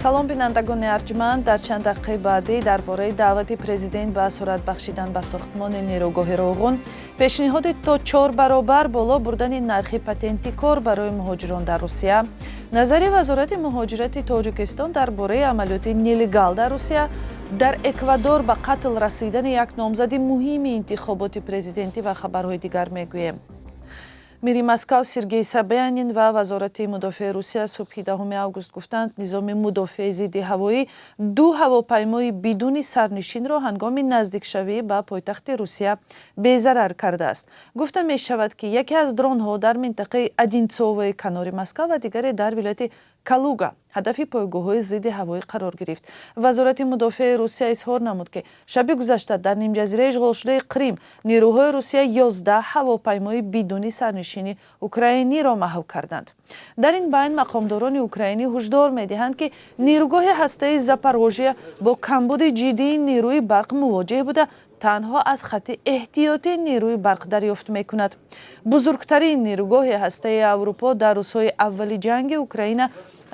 Салом, бинандагони арҷманд. Дар чанд дақиқаи баъдӣ дар бораи даъвати президент ба суръат бахшидан ба сохтмони нерӯгоҳи Роғун, пешниҳоди то 4 баробар боло бурдани нархи патенти кор барои муҳоҷирон дар Русия, назари Вазорати муҳоҷирати Тоҷикистон дар бораи амалиёти нелегал дар Русия, дар Эквадор ба қатл расидани як номзади муҳими интихоботи президентӣ ва хабарҳои дигар мегӯем. Мери Москав Сергей Собянин ва Вазорати мудофиаи Русия субҳи 10 август гуфтанд, низоми мудофиаи зидди ҳавоӣ ду ҳавопаймои бидуни сарнишинро ҳангоми наздикшавӣ ба пойтахти Русия безарар кардааст. Гуфта мешавад, ки яке аз дронҳо дар минтақаи Одинцовои канори Москав ва дигаре дар вилояти Калуга ҳадафи пойгоҳҳои зидди ҳавоӣ қарор гирифт. Вазорати мудофиаи Русия изҳор намуд, ки шаби гузашта дар нимҷазираи ишғолшудаи Қрим нерӯҳои Русия 11 ҳавопаймои бидуни сарнишини украиниро маҳв карданд. Дар ин байн мақомдорони украинӣ ҳушдор медиҳанд, ки нерӯгоҳи ҳастаи Запорожье бо камбуди ҷиддии нерӯи барқ мувоҷеҳ буда, танҳо аз хати эҳтиётӣ нерӯи барқ дарёфт мекунад. Бузургтарин нерӯгоҳи ҳастаи Аврупо дар рӯзҳои аввали ҷанги Украина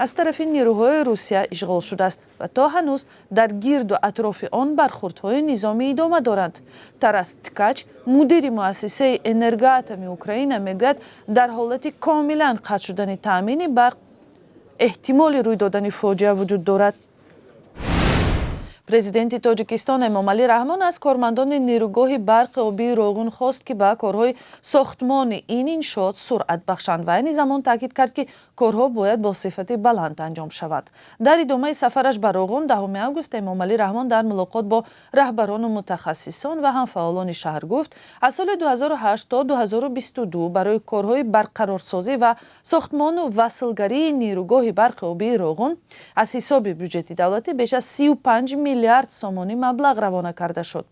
аз тарафи нерӯҳои Русия ишғол шудааст ва то ҳанӯз дар гирду атрофи он бархурдҳои низомӣ идома доранд. Тарас Ткач, мудири муассисаи Энергоатоми Украина, мегӯяд, дар ҳолати комилан қатъ шудани таъмини барқ эҳтимоли рӯй додани фоҷиа вуҷуд дорад. Президенти Тоҷикистон Эмомалӣ Раҳмон аз кормандони нерӯгоҳи барқи обии Роғун хост, ки ба корҳои сохтмони ин иншоот суръат бахшанд ва айни замон таъкид кард, ки корҳо бояд бо сифати баланд анҷом шавад. Дар идомаи сафараш ба Роғун 10 август Эмомалӣ Раҳмон дар мулоқот бо раҳбарону мутахассисон ва ҳамфаъолони шаҳр гуфт, аз соли 2008 то 2022 барои корҳои барқарорсозӣ ва сохтмону васлгарии нерӯгоҳи барқи обии Роғун аз ҳисоби бюҷети давлатӣ беш аз 35 миллиард сомонӣ маблағ равона карда шуд.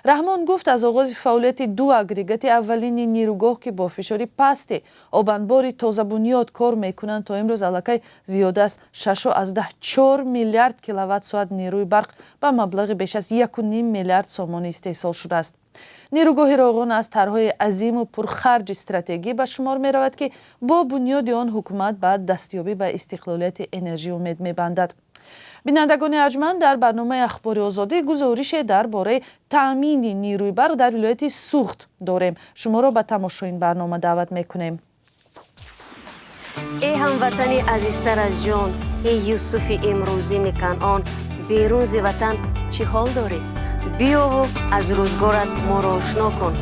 Раҳмон гуфт, аз оғози фаъолияти ду агрегати аввалини нерӯгоҳ, ки бо фишори пасти обанбори тозабунёд кор мекунанд, то имрӯз аллакай зиёда аз 6,4 миллиард киловатт-соат нерӯи барқ ба маблағи беш аз 1,5 миллиард сомонӣ истеҳсол шудааст. Нерӯгоҳи Роғун аз тарҳҳои азиму пурхарҷи стратегӣ ба шумор меравад, ки бо бунёди он ҳукумат ба дастёбӣ ба истиқлолияти энержӣ умед мебандад. Бинандагони арҷманд, дар барномаи Ахбори Озодӣ гузорише дар бораи таъмини нерӯи барқ дар вилояти Суғд дорем. Шуморо ба тамошои ин барнома даъват мекунем. Эй ҳамватани азизтар аз ҷон, эй Юсуфи имрӯзини Канъон, берун зи ватан чӣ ҳол дорӣ? Биёву аз рӯзгорат моро ошно кун.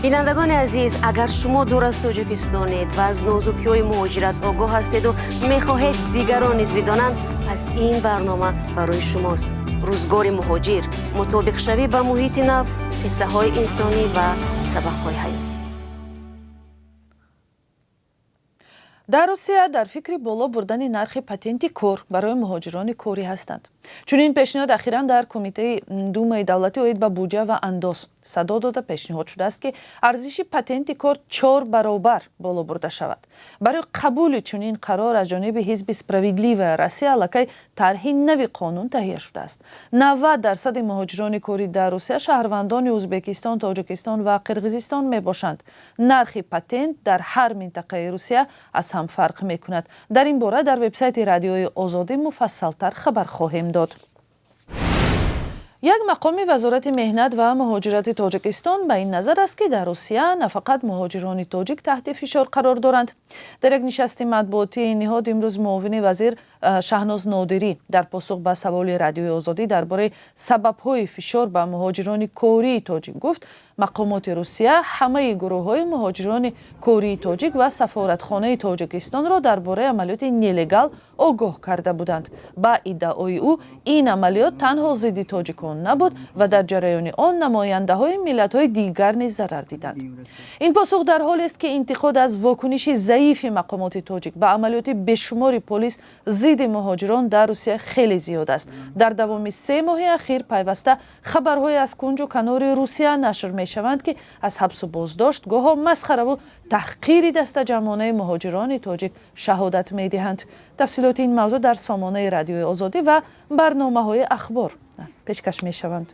Бинандагони азиз, агар шумо дур аз Тоҷикистонед ва аз нозукиҳои муҳоҷират огоҳ ҳастеду мехоҳед дигарон низ бидонанд, пас ин барнома барои шумост. Рӯзгори муҳоҷир, мутобиқшавӣ ба муҳити нав, қиссаҳои инсонӣ ва сабақҳои ҳаётӣ. Дар Русия дар фикри боло бурдани нархи патенти кор барои муҳоҷирони корӣ ҳастанд. Чунин пешниҳод ахиран дар Кумитаи Думаи давлатӣ оид ба буҷа ва андоз садо дода, пешниҳод шудааст, ки арзиши патенти кор 4 баробар боло бурда шавад. Барои қабули чунин қарор аз ҷониби ҳизби Справедливая Россия аллакай тарҳи нави қонун таҳия шудааст. 90 дарсади муҳоҷирони корӣ дар Русия шаҳрвандони Ӯзбекистон, Тоҷикистон ва Қирғизистон мебошанд. Нархи патент дар ҳар минтақаи Русия аз ҳам фарқ мекунад. Дар ин бора дар вебсайти Радиои Озодӣ муфассалтар хабар хоҳем дод. Як мақоми Вазорати меҳнат ва муҳоҷирати Тоҷикистон ба ин назар аст, ки дар Русия на фақат муҳоҷирони тоҷик таҳти фишор қарор доранд. Дар як нишасти матбуотии ниҳод имрӯз муовини вазир Шаҳноз Нодирӣ дар посух ба саволи Радиои Озодӣ дар бораи сабабҳои фишор ба муҳоҷирони кории тоҷик гуфт, мақомоти Русия ҳамаи гурӯҳҳои муҳоҷирони кории тоҷик ва сафоратхонаи Тоҷикистонро дар бораи амалиёти нелегал огоҳ карда буданд. Ба иддаои ӯ, ин амалиёт танҳо зидди тоҷикон набуд ва дар ҷараёни он намояндаҳои миллатҳои дигар низ зарар диданд. Ин посух дар ҳолест, ки интиқод аз вокуниши заифи мақомоти тоҷик ба амалиёти бешумори полис зидди муҳоҷирон дар Русия хеле зиёд аст. Дар давоми 3 моҳи ахир пайваста хабарҳое аз кунҷу канори Русия нашр мешаванд, ки аз ҳабсу боздошт, гоҳо масхараву таҳқири дастаҷамъонаи муҳоҷирони тоҷик шаҳодат медиҳанд. Тафсилоти ин мавзӯъ дар сомонаи Радиои Озодӣ ва барномаҳои Ахбор пешкаш мешаванд.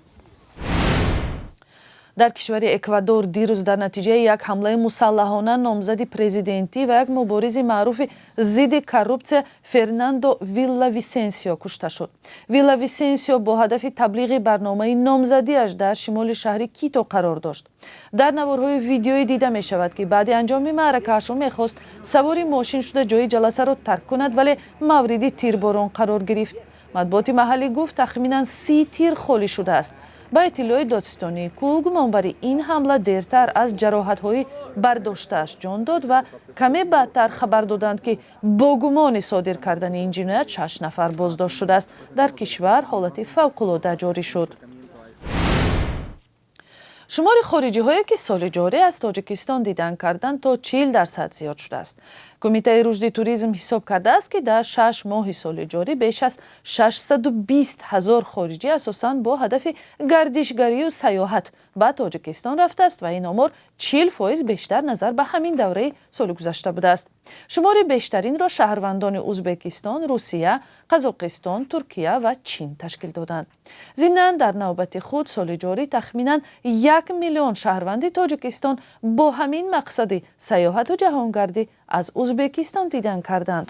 Дар кишвари Эквадор дирӯз дар натиҷаи як ҳамлаи мусаллаҳона номзади президентӣ ва як муборизи маъруфи зидди коррупсия Фернандо Виллависенсио кушта шуд. Виллависенсио бо ҳадафи таблиғи барномаи номзадиаш дар шимоли шаҳри Кито қарор дошт. Дар наворҳои видеоӣ дида мешавад, ки баъди анҷоми маъракааш ӯ мехост савори мошин шуда, ҷои ҷаласаро тарк кунад, вале мавриди тирборон қарор гирифт. Матбуоти маҳаллӣ гуфт, тахминан 30 тир холӣ шудааст. Ба иттилои додситонии кул, гумонбари ин ҳамла дертар аз ҷароҳатҳои бардоштааш ҷон дод ва каме баъдтар хабар доданд, ки бо гумони содир кардани ин ҷиноят шаш нафар боздошт шудааст. Дар кишвар ҳолати фавқулода ҷорӣ шуд. Шумори хориҷиҳое, ки соли ҷорӣ аз Тоҷикистон дидан карданд, то 40% зиёд шудааст. Кумитаи рушди туризм ҳисоб кардааст, ки дар 6 моҳи соли ҷорӣ беш аз 620 ҳазор хориҷӣ асосан бо ҳадафи гардишгарию сайёҳат ба Тоҷикистон рафтааст ва ин омор 40% бештар назар ба ҳамин давраи соли гузашта будааст. Шумори бештаринро шаҳрвандони Узбекистон, Русия, Қазоқистон, Туркия ва Чин ташкил доданд. Зимнан, дар навбати худ, соли ҷорӣ тахминан 1 миллион шаҳрванди Тоҷикистон бо ҳамин мақсади сайёҳату ҷаҳонгардӣ аз Узбекистон дидан карданд.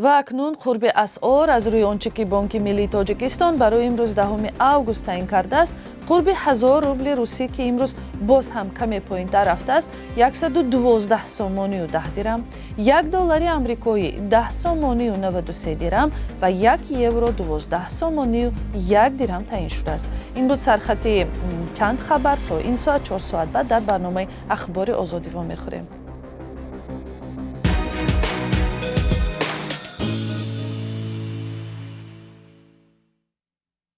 Ва акнун қурби асъор. Аз рӯи он чӣ ки Бонки миллии Тоҷикистон барои имрӯз, 10 август, таъин кардааст, қурби 1000 рубли русӣ, ки имрӯз боз ҳам каме поинтар рафтааст, 112 сомонию 10 дирам, 1 доллари амрикоӣ 10 сомонию 93 дирам ва 1 евро 12 сомонию 1 дирам таъин шудааст. Ин буд сархати чанд хабар то ин соат. 4 соат баъд дар барномаи Ахбори Озодӣ вомехӯрем.